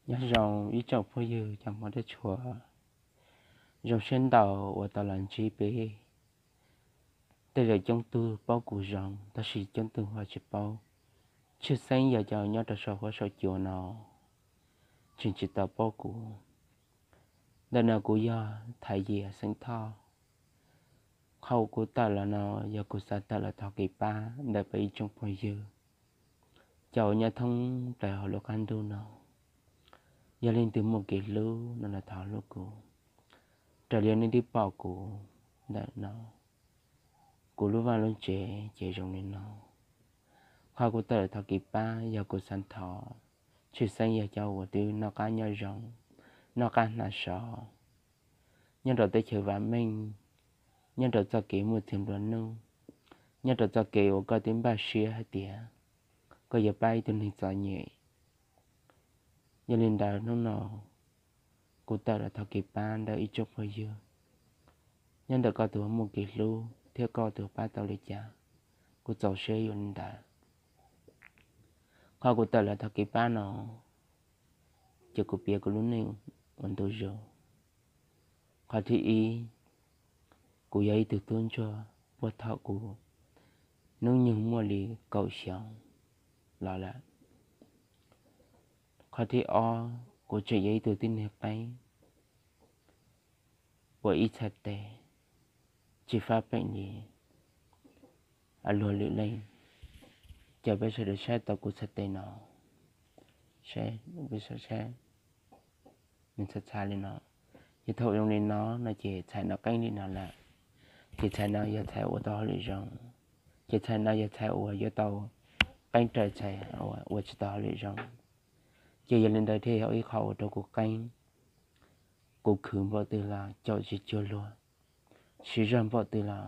Nyob zoo ib tsoom phooj ywg cov Hmoob teb chaws, zoo siab ntau uas tau los ntsib peb. Tej zaum coob tug paub kuv zoo, tab sis coob tug ho tsis paub. Tshwj xeeb yog cov nyob rau saum huab saum cua no tseem tsis tau paub kuv. Ntawm no kuv yog Thaiv Yias xeem Thoj. Qhov uas kuv tawm los no yog kuv xav tawm los thov kev pab ntawm peb ib tsoom phooj ywg cov uas nyob thoob plaws hauv lub qab ntuj no. Yog leej twg muaj kev hlub no los thov hlub kuv raws li nej twb pom kuv ntawm no. Kuv lub vaj lub tsev ces zoo li no. Qhov kuv tawm los thov kev pab yog kuv xav thov tshwj xeeb yog cov uas twb noj qab nyob zoo, noj qab hnav sov, nyob rau teb chaws vam meej, nyob rau txoj kev muaj txiag nplua nuj, nyob rau txoj kev uas koj twb npaj siab hais tias koj yuav pab ib tug neeg txom nyem. Yog li ntawd hnub no kuv tawm los thov kev pab ntawm ib tsoom phooj ywg, nyob ntawm koj tus muaj kev hlub thiab koj tus pab tau li cas, kuv txaus siab yog li ntawd. Qhov kuv tawm los thov kev pab no ces kuv piav kuv lub neej ua ntu zus. Qhov thib ib, kuv yog ib tug tub ntsuag puag thaum kuv hnub nyoog muaj li kaum xyoo los lawm. Qhov thib ob, kuv tseem yog ib tug tib neeg qeeb uas ib txhais tes tsis fab peem li luag lwm leej. Ces peb sawv daws saib tau kuv txhais tes no, saib, peb sawv daws saib, nws txhais txhais li no. Ces thaum zoo li no no ces txhais no qeeb li no lawm. Ces txhais no yog txhais ua tau hauj lwm zoo, ces txhais no yog txhais uas yuav tau qeeb raws txhais ua tsis tau hauj lwm zoo. Ces yog li ntawd thiaj yog ib qho ua rau kuv qeeb. Kuv khwv npaum twg los caum tsis cuag luag, siv zog npaum twg los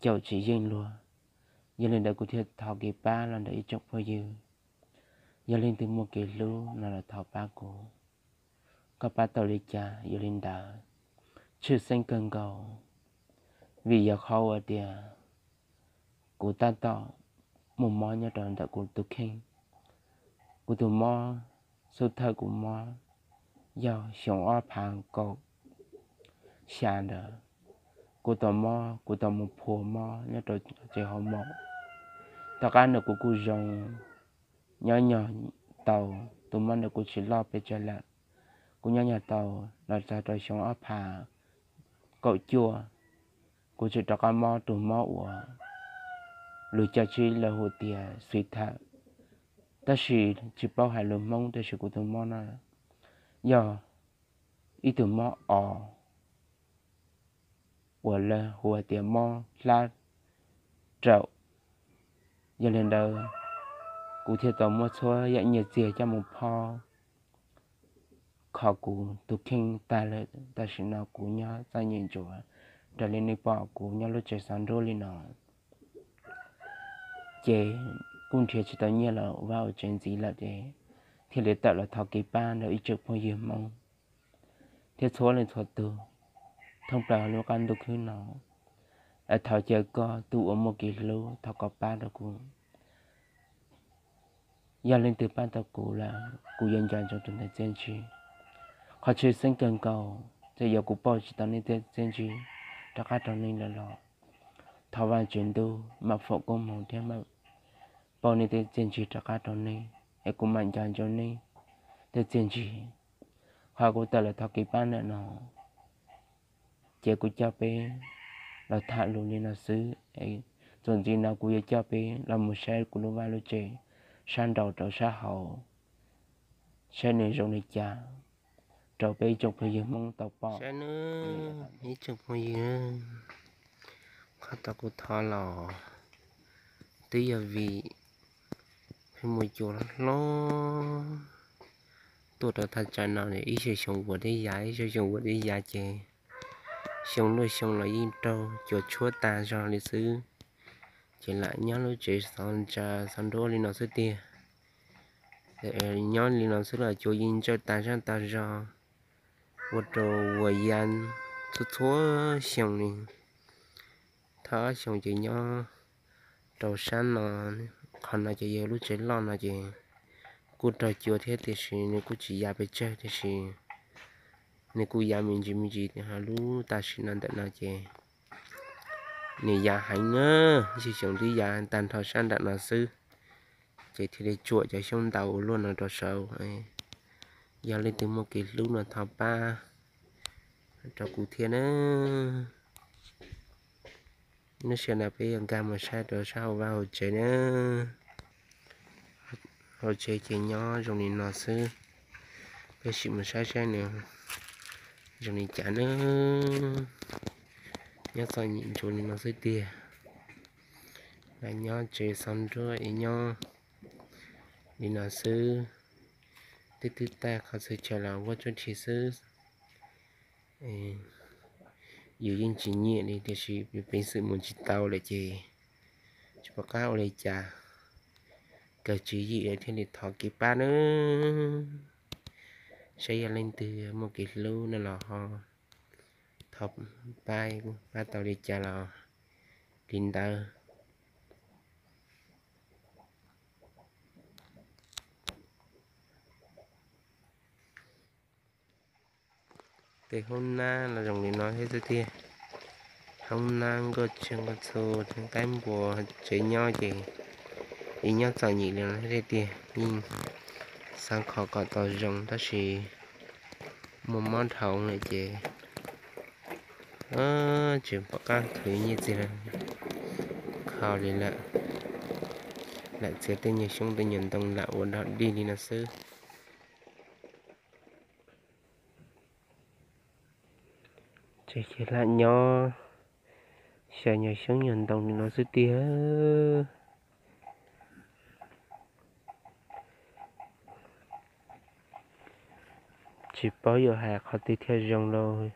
caum tsis yeej luag. Yog li ntawd kuv thiaj thov kev pab los ntawm ib tsoom phooj ywg, yog leej twg muaj kev hlub no los thov pab kuv. Koj pab tau li cas yog li ntawd, tshwj xeeb kawg nkaus, vim yog qhov uas tias kuv tab tom muaj mob nyob rau ntawm kuv tus kheej. Kuv tus mob, xub thawj kuv mob yog xyoo ob phav kaum xya ntawd, kuv tau mob, kuv tau mus phua mob nyob rau tsev hauv mom. Tom qab ntawd kuv kuj zoo, nyob nyog tau, tus mob ntawd kuj tsis loj pes tsawg lawm. Kuv nyob nyog tau los txog rau xyoo ob phav kaum cuaj, kuv tseem rov qab mob tus mob uas lus coj tsib lawv hu tias xis thawm, tab sis tsis paub hais lus Hmoob, tab sis kuv tus mob no yog ib tug mob os uas lawv hu tias mob hlab raum. Yog li ntawd, kuv thiaj tau muab txhua yam nyiaj txiag coj mus phob kho kuv tus kheej tag lawm. Tam sim no kuv nyob txom nyem ntsuav, raws li nej pom kuv nyob lub tsev xov nruab li no, ces kuj nrhiav tsis tau nyiaj los ua vaj ua tsev ntxiv lawm ces thiaj li tawm los thov kev pab ntawm ib tsoom phooj ywg Hmoob thiab txhua leej txhua tus thoob plaws lub qab ntuj khwb no. Thov caw koj tus uas muaj kev hlub thov koj pab rau kuv. Yog leej twg pab tau kuv lawm, kuv yuav nco ntsoov tus ntawd txiaj ntsig. Qhov tshwj xeeb kawg nkaus, txawm yog kuv pauj tsis tau nej tej txiaj ntsig rov qab rau nej lawm los, thov Vajtswv ntuj mam foom koob hmoov thiab mam pauj nej tej txiaj ntsig rov qab rau nej, es kuv mam nco ntsoov nej tej txiaj ntsig. Qhov kuv tawm los thov kev pab ntawm no, ces kuv coj peb los tham lus li no xwb. Txuas ntxiv no kuv yuav coj peb los mus saib kuv lub vaj lub tsev sab nraud rau sab hauv, saib nws zoo li cas rau peb ib tsoom phooj ywg Hmoob tau pom. Saib nawb ib tsoom phooj ywg, qhov tau kuv thov los twb yog vim pheej muaj cua hlob hlob tuaj rau thaj tsam no, ib xyoo xyoo ua teb yav, ib xyoo xyoo ua teb yav ces xyoo luaj xyoo los yeej raug cua tshuab tag zog li xwb. Ces lam nyob lub tsev xov ntsa xov nruab li no xwb tiag. Nyob li no xwb los cua yeej ntsawj tag zab tag zog, ua rau ua ya txhua txhua xyoo li. Thaj xyoo ces nyob rau sab no, qhov no ces yog lub tsev loj no ces kuj raug cua thiab tiam sis nws kuj tsis ya pes tsawg tiam sis nws kuj ya me ntsis me ntsis ho lub tam sim no ntawm no ces nws ya heev na, ib xyoos twb ya tag nrho sab nram no xwb, ces thiaj li tsuam cov xyoob ntau ua luaj no rau saud. Yog leej twg muaj kev hlub no thov pab rau kuv thiab na. Lub sij hawm no peb yuav nkag mus saib rau sab hauv vaj hauv tsev na. Hauv tsev ces nyob zoo li no xwb, peb sim mus saib saib nws zoo li cas na. Nyob txom nyem ntsuav li no xwb tiag, lam nyob tsev xov nruab es nyob li no xwb. Twb twb tag qhov txhia chaw los vuab tsuab rhi xwb. Yus yeej tsis nyiam li tiam sis yus peev xwm mus tsis tau lawm ces tsis pom qab ua li cas, kawg tswv yim lawm thiaj li thov kev pab nawb. Saib yog leej twg muaj kev hlub no los ho thov pab, pab tau li cas los li ntawd. Tej hoob nab los zoo li no thiab xwb tiag. Hoob nab nkauj tsiaj nkauj txhu, qaib npua, tsev nyob ces yeej nyob txom nyem li no thiab tiag. Yeej xav kho kom tau zoo tab sis muaj mob dhau lawm ces tsis pom qab khwv nyiaj txiag kho li lawm. Lam txiav tej nyuag xyoob tej nyuag ntoo lam ua dog dig li no xwb. Ces lam nyob xyaw nyuag xyoob nyuag ntoo li no xwb tiag. Tsis paub yuav hais qhov twg thiaj zoo lauj.